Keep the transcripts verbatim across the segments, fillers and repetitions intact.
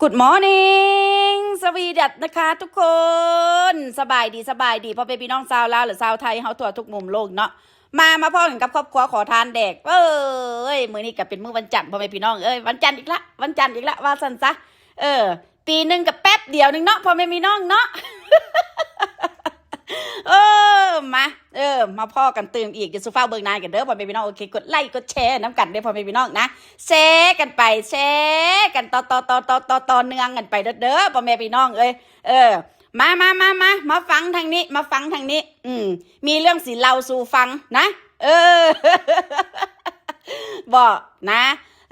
Good morning สวีดัตนะคะทุกคน สบายดี สบายดี พ่อแม่พี่น้องชาวลาวและชาวไทยเฮาทั่วทุกมุมโลกเนาะ มา มาพ้อกันกับครอบครัวขอทานแดก เอ้ย มื้อนี้ก็เป็นมื้อวันจันทร์ พ่อแม่พี่น้องเอ้ย วันจันทร์อีกละ วันจันทร์อีกละ ว่าซั่นซะ เออ ปีหนึ่งก็แป๊บเดียวหนึ่งเนาะ พ่อแม่พี่น้องเนาะ เออ มา เออ มาพ้อกันตื่มอีก อย่าสู่ฟ้าวเบิ่งหน้ากันเด้อ พ่อแม่พี่น้อง โอเค กดไลค์ กดแชร์นำกันเด้อ พ่อแม่พี่น้องนะ แชร์กันไป แชร์กันต่อ ต่อ ต่อ ต่อ ต่อ ต่อเนื่องกันไปเด้อ พ่อแม่พี่น้องเอ้ย เออ มา มา มา มา มาฟังทางนี้ มาฟังทางนี้ อืม มีเรื่องสิเล่าสู่ฟังนะ เออ บอกนะ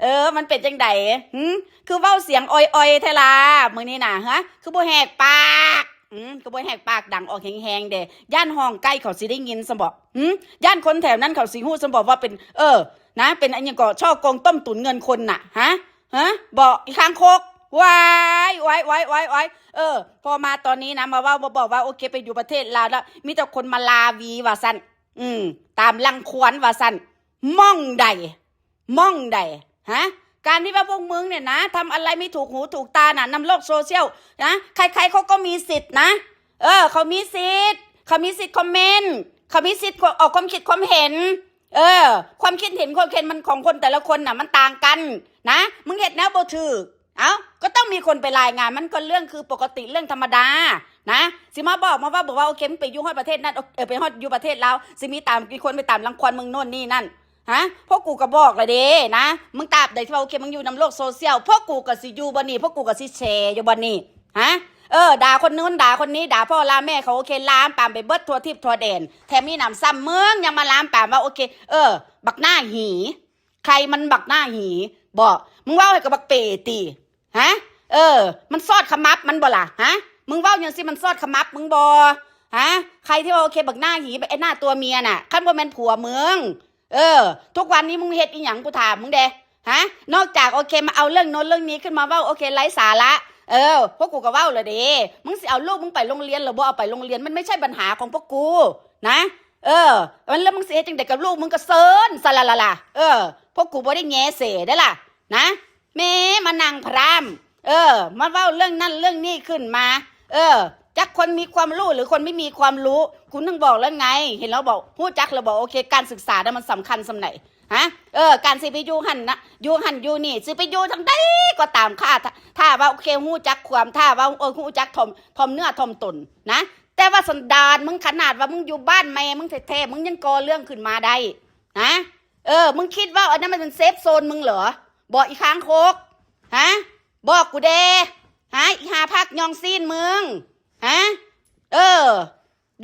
เออ มันเป็นจังใด หึ คือเว้าเสียงอ่อยๆแท้ล่ะ มื้อนี้น่ะ ฮะ คือบ่แหกปาก อืม คือบ่แหกปากดังออกแฮงๆเด้ ย้านฮ้องไกลเขาสิได้ยินซำบ่ หึ ย้านคนแถวนั้นเขาสิฮู้ซำบ่ว่าเป็น เออ นะ เป็นอันหยังก็ฉ้อโกงต้มตุ๋นเงินคนน่ะ ฮะ ฮะ บ่ อีคางคก ว้าย ว้าย ว้าย ว้าย ว้าย เออ พอมาตอนนี้นะ มาเว้า มาบอกว่า โอเค ไปอยู่ประเทศลาวแล้ว มีแต่คนมาลาวีว่าซั่น อืม ตามรังควานว่าซั่น ม่องใด ม่องใด ฮะ การที่ว่าพวกมึงเนี่ยนะ ทำอะไรไม่ถูกหูถูกตาน่ะ นำโลกโซเชียลนะ ใครๆเขาก็มีสิทธิ์นะ เออ เขามีสิทธิ์ เขามีสิทธิ์คอมเมนต์ เขามีสิทธิ์ออกความคิดความเห็น เออ ความคิดเห็นความเห็นมันของคนแต่ละคนน่ะ มันต่างกันนะ มึงเฮ็ดแนวบ่ถูก เอ้า ก็ต้องมีคนไปรายงาน มันก็เรื่องคือปกติเรื่องธรรมดานะ สิมาบอกมาว่า บอกว่า โอเค มึงไปอยู่ฮอดประเทศนั้น เออ ไปฮอดอยู่ประเทศลาว สิมีตาม มีคนไปตามรังควานมึงโน่นนี่นั่น ฮะ พวกกูก็บอกและเด้นะ มึงตราบใดที่ว่า โอเค มึงอยู่นำโลกโซเชียล พวกกูก็สิอยู่บ่นี่ พวกกูก็สิแชร์อยู่บ่นี่ ฮะ เออ ด่าคนนู้นด่าคนนี้ ด่าพ่อลาแม่เขา โอเค ลามปามไปเบิดทั่วทิพย์ทั่วแดน แถมมีหนำซ้ำมึงยังมาลามปามว่า โอเค เออ บักหน้าหี ใครมันบักหน้าหี บอก มึงเว้าให้กับบักเปติ ฮะ เออ มันซอดขมับมันบ่ล่ะ ฮะ มึงเว้าจังซี่มันซอดขมับมึงบ่ ฮะ ใครที่ว่า โอเค บักหน้าหี ไอ้หน้าตัวเมียน่ะ คันบ่แม่นผัวมึง เออ ทุกวันนี้มึงเฮ็ดอีหยัง กูถามมึงเด้ ฮะ นอกจาก โอเค มาเอาเรื่องโน้นเรื่องนี้ขึ้นมาเว้า โอเค ไร้สาระ เออ พวกกูก็เว้าและเด้ มึงสิเอาลูกมึงไปโรงเรียนหรือบ่เอาไปโรงเรียน มันไม่ใช่ปัญหาของพวกกูนะ เออ มันแล้วมึงสิเฮ็ดจังใดกับลูกมึงก็เซินซะละละล่ะ เออ พวกกูบ่ได้แงเสเด้อล่ะ นะ แม่มานั่งพร่ำ เออ มาเว้าเรื่องนั่นเรื่องนี้ขึ้นมา เออ จักคนมีความรู้หรือคนไม่มีความรู้ กูนึงบอกแล้วไง เห็นแล้วบอก ฮู้จักแล้วบอก โอเค การศึกษาน่ะมันสำคัญส่ำใด ฮะ เออ การสิไปอยู่หั่นนะ อยู่หั่นอยู่นี่ สิไปอยู่ทางใดก็ตาม ถ้า ถ้าว่า โอเค ฮู้จักความ ถ้าว่า เออ ฮู้จักถ่อม ถ่อมเนื้อถ่อมตนนะ แต่ว่าสันดานมึงขนาดว่ามึงอยู่บ้านแม่มึงแท้ๆ มึงยังก่อเรื่องขึ้นมาได้ ฮะ เออ มึงคิดว่าอันนั้นมันเป็นเซฟโซนมึงเหรอ บอกอีคางคก ฮะ บอกกูเด้ ฮะ อีหาผักยองซีนมึง ฮะ เออ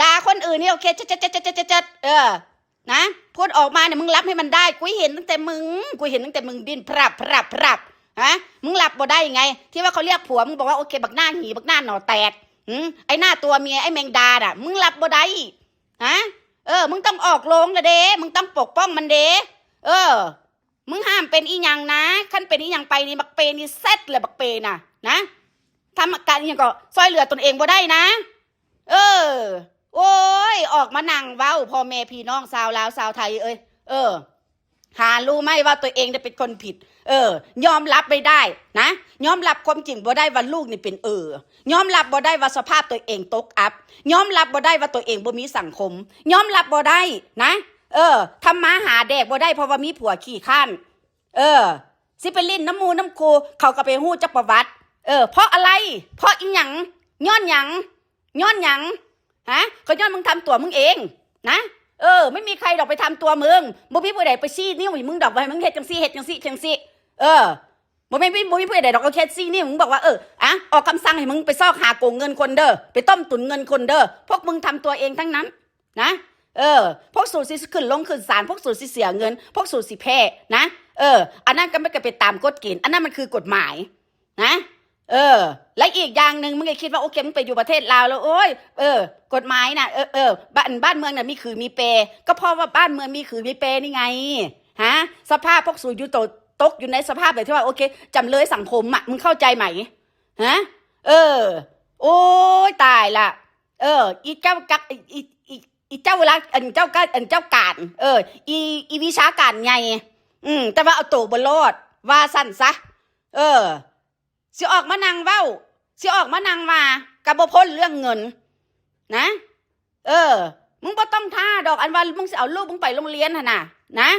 ด่าคนอื่นนี่ โอเค จัดจัดจัดจัดจัดจัด เออ นะ พูดออกมาเนี่ย มึงรับให้มันได้ กูเห็นตั้งแต่มึง กูเห็นตั้งแต่มึงดิ้นพรับพรับพรับ ฮะ มึงรับบ่ได้ไง ที่ว่าเขาเรียกผัว มึงบอกว่า โอเค บักหน้าหี บักหน้าหน่อแตก หืม ไอ้หน้าตัวเมีย ไอ้แมงดาน่ะ มึงรับบ่ได้ ฮะ เออ มึงต้องออกโรงละเด้ มึงต้องปกป้องมันเด้ เออ มึงห้ามเป็นอีหยังนะ คันเป็นอีหยังไปนี่ บักเปนี่เสร็จเลย บักเปน่ะ นะ ทำการอีหยังก็ซ่อยเหลือตนเองบ่ได้นะ เออ โอ้ย ออกมานั่งเว้า พ่อแม่พี่น้องชาวลาวชาวไทยเอ้ย เออ หารู้ไหมว่าตัวเองเนี่ยเป็นคนผิด เออ ยอมรับไม่ได้นะ ยอมรับความจริงบ่ได้ว่าลูกนี่เป็นเออ ยอมรับบ่ได้ว่าสภาพตัวเองตกอับ ยอมรับบ่ได้ว่าตัวเองบ่มีสังคม ยอมรับบ่ได้นะ เออ ทำมาหาแดกบ่ได้เพราะว่ามีผัวขี้ข้าน เออ สิไปลิ้นน้ำหมู่น้ำคู่ เขาก็ไปฮู้จักประวัติ เออ เพราะอะไร เพราะอีหยัง ย้อนหยัง ย้อนหยัง ฮะ ก็ย้อนมึงทำตัวมึงเอง นะ เออ ไม่มีใครดอกไปทำตัวมึง บ่มีผู้ใดไปชี้นิ้วให้มึงดอก ว่าให้มึงเฮ็ดจังซี่ เฮ็ดจังซี่ จังซี่ เออ บ่มี บ่มีผู้ใดดอก โอเค ชี้นิ้ว มึงบอกว่า เออ อ่ะ ออกคำสั่งให้มึงไปซอกหาโกงเงินคนเด้อ ไปต้มตุ๋นเงินคนเด้อ พวกมึงทำตัวเองทั้งนั้น นะ เออ พวกสูสิขึ้นลงขึ้นศาล พวกสูสิเสียเงิน พวกสูสิแพ้ นะ เออ อันนั้นก็ไม่ก็ไปตามกฎเกณฑ์ อันนั้นมันคือกฎหมาย นะ เออ และอีกอย่างหนึ่ง มึงอย่าคิดว่า โอเค มึงไปอยู่ประเทศลาวแล้ว โอ้ย เออ กฎหมายน่ะ เออ เออ บ้าน บ้านเมืองน่ะมีขื่อมีแปร ก็เพราะว่าบ้านเมืองมีขื่อมีแปรนี่ไง ฮะ สภาพพวกสูอยู่ตก ตกอยู่ในสภาพแบบที่ว่า โอเค จำเลยสังคมอะ มึงเข้าใจไหม ฮะ เออ โอ้ย ตายละ เออ อีเจ้ากัก อี อี อี อีเจ้าลัก อันเจ้ากัก อันเจ้าการ เออ อี อีวิชาการใหญ่ อืม แต่ว่าเอาตัวบ่รอด ว่าซั่นซะ เออ สิออกมานั่งเว้า สิออกมานั่งว่า ก็บ่พ้นเรื่องเงิน นะ เออ มึงบ่ต้องท่าดอก อันว่ามึงสิเอาลูกมึงไปโรงเรียนหั่นน่ะ นะ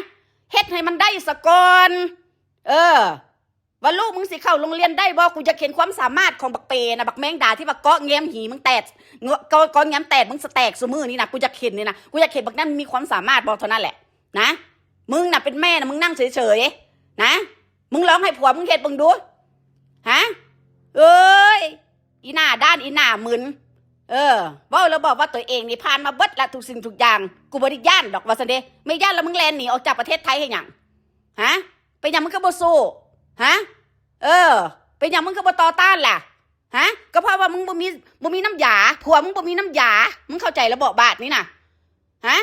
เฮ็ดให้มันได้ซะก่อน เออ ว่าลูกมึงสิเข้าโรงเรียนได้บ่ กูอยากเห็นความสามารถของบักเปนะ บักแมงดาที่ว่าเกาะแง้มหีมึงแตก เงาะ เกาะ เกาะแง้มแตกมึงสแตกซุมื้อนี่นะ กูอยากเห็นนี่นะ กูอยากเห็นบักนั่นมีความสามารถบ่ เท่านั้นแหละ นะ มึงน่ะเป็นแม่นะ มึงนั่งเฉยๆ นะ มึงลองให้ผัวมึงเฮ็ดเบิ่งดู ฮะ เอ้ย อีหน้าด้าน อีหน้ามึน เออ เว้าแล้วบอกว่าตัวเองนี่ผ่านมาเบิดละทุกสิ่งทุกอย่าง กูบ่ได้ย้านดอกว่าซั่นเด้ ไม่ย้านแล้วมึงแล่นหนีออกจากประเทศไทยเฮ็ดหยัง ฮะ เป็นหยังมึงคือบ่สู้ ฮะ เออ เป็นหยังมึงคือบ่ต่อต้านล่ะ ฮะ ก็เพราะว่ามึงบ่มี บ่มีน้ำยา ผัวมึงบ่มีน้ำยา มึงเข้าใจแล้วบ่ บาดนี้น่ะ ฮะ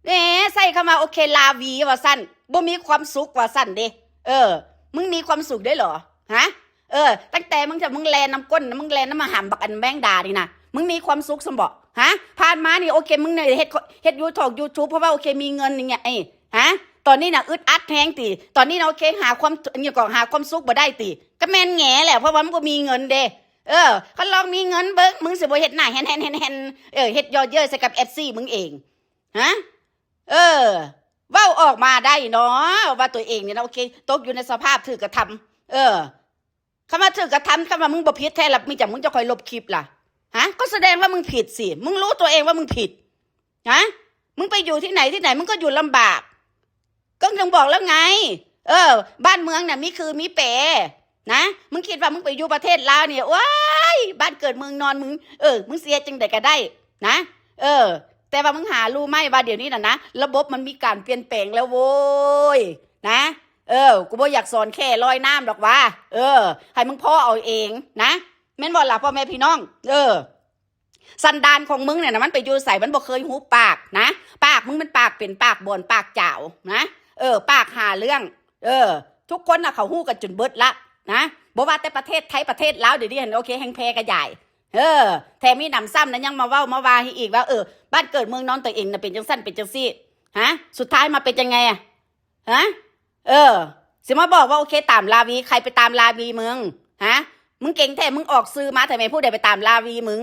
แหม ใส่คำว่า โอเค ลาวี ว่าซั่น บ่มีความสุขว่าซั่นเด้ เออ มึงมีความสุขได้เหรอ ฮะ เออ ตั้งแต่มึงจะ มึงแล่นนำก้น มึงแล่นนำมาหำบักอันแมงดานี่นะ มึงมีความสุขซั่นบ่ ฮะ ผ่านมานี่ โอเค มึงเนี่ยเฮ็ด เฮ็ดยูทงยูทูบ เพราะว่า โอเค มีเงินนี่ไง ไอ้ ฮะ ตอนนี้น่ะอึดอัดแฮงติ ตอนนี้น่ะ โอเค หาความ อันนี้ก็หาความสุขบ่ได้ติ ก็แม่นแหงแหละ เพราะว่ามันบ่มีเงินเด้ เออ คันลองมีเงินเบิ่ง มึงสิบ่เฮ็ดหน้าแฮนๆๆๆ เออ เฮ็ดเยาะเย้ยใส่กับ เอฟซี มึงเอง ฮะ เออ เว้าออกมาได้เนาะ ว่าตัวเองเนี่ยนะ โอเค ตกอยู่ในสภาพถูกกระทำ เออ คันว่าถูกกระทำ คันว่ามึงบ่ผิดแท้ล่ะ มีจั่งมึงจะคอยลบคลิปล่ะ ฮะ ก็แสดงว่ามึงผิดสิ มึงรู้ตัวเองว่ามึงผิด ฮะ มึงไปอยู่ที่ไหนที่ไหน มึงก็อยู่ลำบาก ก็ยังบอกแล้วไง เออ บ้านเมืองน่ะมีคือมีแปร นะ มึงคิดว่ามึงไปอยู่ประเทศลาวเนี่ย โอ๊ย บ้านเกิดเมืองนอนมึง เออ มึงสิเฮ็ดจั่งใดก็ได้ นะ เออ แต่ว่ามึงหารู้ไหมว่าเดี๋ยวนี้น่ะนะ ระบบมันมีการเปลี่ยนแปลงแล้วโว้ย นะ เออ กูบ่อยากสอนแค่ลอยน้ำดอกว่า เออ ให้มึงพ้อเอาเองนะ แม่นบ่ล่ะพ่อแม่พี่น้อง เออ สันดานของมึงเนี่ยนะ มันไปอยู่ไส มันบ่เคยหุบปากนะ ปากมึงมันปากเป็นปากบอนปากจาวนะ เออ ปากหาเรื่อง เออ ทุกคนน่ะเขาฮู้กันจนเบิดละนะ บ่ว่าแต่ประเทศไทยประเทศลาวเดี๋ยวนี้หั้น โอเค แฮงแพร่ขยาย เออ แถมมีหนำซ้ำนะยังมาเว้ามาว่าให้อีกว่า เออ บ้านเกิดเมืองนอนตัวเองน่ะเป็นจังซั่นเป็นจังซี่ ฮะ สุดท้ายมาเป็นยังไงอะ ฮะ เออ สิมาบอกว่า โอเค ตามลาวี ใครไปตามลาวีมึง ฮะ มึงเก่งแท้ มึงออกสื่อมาทำไม ผู้ใดไปตามลาวีมึง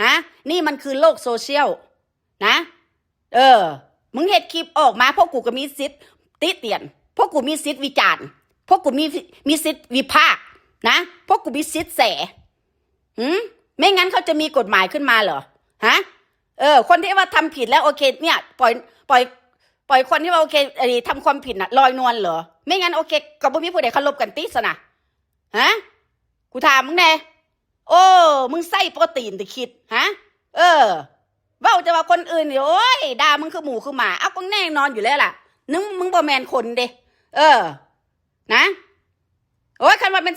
ฮะ นี่มันคือโลกโซเชียล นะ เออ มึงเฮ็ดคลิปออกมา พวกกูก็มีสิทธิ์ติเตียน พวกกูมีสิทธิ์วิจารณ์ พวกกูมี มีสิทธิ์วิพากษ์นะ พวกกูมีสิทธิ์แส หืม ไม่งั้นเขาจะมีกฎหมายขึ้นมาเหรอ ฮะ เออ คนที่ว่าทำผิดแล้ว โอเค เนี่ย ปล่อย ปล่อย ปล่อยคนที่ว่า โอเค ไอ้ทำความผิดน่ะ ลอยนวลเหรอ ไม่งั้น โอเค ก็บ่มีผู้ใดเคารพกันติซะนะ ฮะ กูถามมึงแน่ โอ้ มึงใส่โปรตีนแต่คิด ฮะ เออ เว้าแต่ว่าคนอื่นนี่ โอ้ย ด่ามึงคือหมูคือหมา เอาก็แน่นอนอยู่แล้วล่ะ นึงมึงบ่แม่นคนเด้ เออ นะ โอ้ย คันว่าเป็น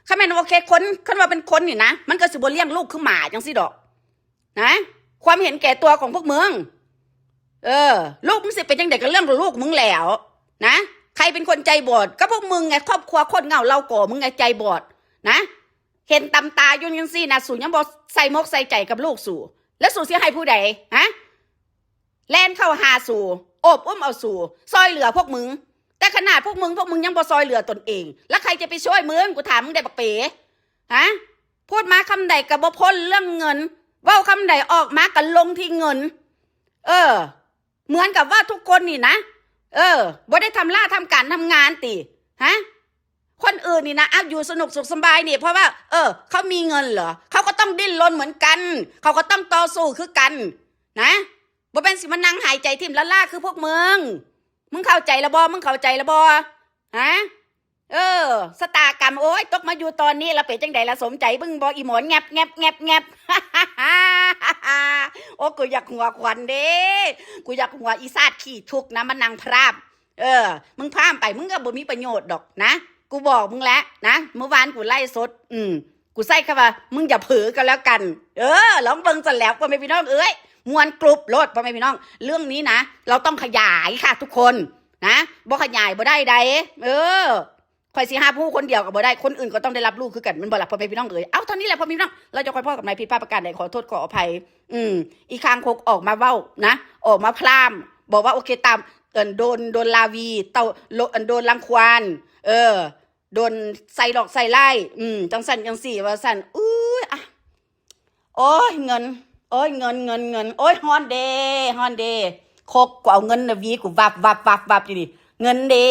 คันแม่น โอเค คน คันว่าเป็นคนนี่นะ มันก็สิบ่เลี้ยงลูกคือหมาจังซี่ดอก นะ ความเห็นแก่ตัวของพวกมึง เออ ลูกมึงสิเป็นจังใดก็เรื่องของลูกมึงแล้ว นะ ใครเป็นคนใจบอด ก็พวกมึงไง ครอบครัวโคตรเหงาเล่าก่อมึงไงใจบอด นะ เห็นตำตาอยู่จังซี่นะ สูยังบ่ใส่มกใส่ใจกับลูกสู แล้วสูสิให้ผู้ใด ฮะ แล่นเข้าหาสู โอบอุ้มเอาสู ซอยเหลือพวกมึง แต่ขนาดพวกมึง พวกมึงยังบ่ซอยเหลือตนเอง แล้วใครจะไปช่วยมึง กูถามมึงได้บักเป๋ ฮะ พูดมาคำใดก็บ่พ้นเรื่องเงิน เว้าคำใดออกมาก็ลงที่เงิน เออ เหมือนกับว่าทุกคนนี่นะ เออ บ่ได้ทำล่าทำการทำงานติ ฮะ คนอื่นนี่นะ อ่ะ อยู่สนุกสุขสบายนี่ เพราะว่า เออ เขามีเงินเหรอ เขาก็ต้องดิ้นรนเหมือนกัน เขาก็ต้องต่อสู้คือกัน นะ บ่เป็นสิมานั่งหายใจทิ่มละล่าคือพวกมึง มึงเข้าใจละบ่ มึงเข้าใจละบ่ ฮะ เออ สตากรรม โอ้ย ตกมาอยู่ตอนนี้ละเป็นจังใดละ สมใจมึงบ่ อีหมอน แงบ แงบ แงบ แงบ โอ้ กูอยากหัวขวัญเด้ กูอยากหัวอีซาดขี้ทุกข์นะ มันนั่งพร่ำ เออ มึงพร่ำไป มึงก็บ่มีประโยชน์ดอกนะ กูบอกมึงแล้วนะ เมื่อวานกูไลฟ์สด อืม กูใส่คำว่า มึงอย่าเผลอกันแล้วกัน เออ ลองเบิ่งซะแล้ว พ่อแม่พี่น้องเอ้ย ม่วนกรุบโลด พ่อแม่พี่น้อง เรื่องนี้นะ เราต้องขยายค่ะทุกคน นะ บ่ขยายบ่ได้ใด เออ ข่อยสิหาผู้คนเดียวก็บ่ได้ คนอื่นก็ต้องได้รับรู้คือกัน แม่นบ่ล่ะ พ่อแม่พี่น้องเอ้ย เอ้า เท่านี้แหละ พ่อแม่พี่น้อง เราจะค่อยพ้อกันใหม่ ผิดพลาดประการใด ขอโทษขออภัย อืม อีคางคกออกมาเว้านะ ออกมาพร่ำ บอกว่า โอเค ตาม เอิ่น โดน โดนลาวี เต้า โล เอิ่น โดนรังควาน เออ โดนใส่หลอกใส่ไล่ อืม จังสั่นจังสี่ ว่าสั่น อุ้ย อ่ะ โอ้ย เงิน โอ้ย เงิน เงิน เงิน โอ้ย ฮ้อนเด้ ฮ้อนเด้ คก กูเอาเงินนะวี กูวับวับวับวับอยู่นี่ เงินเด้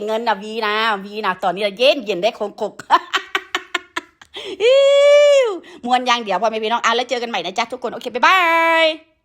เงินนะวีนะ วีนะ ตอนนี้เย็นเย็นได้คงคก อิ๊ว มวนอย่างเดียวพ่อแม่พี่น้อง อ่ะ แล้วเจอกันใหม่นะจ๊ะทุกคน โอเค บ๊ายบาย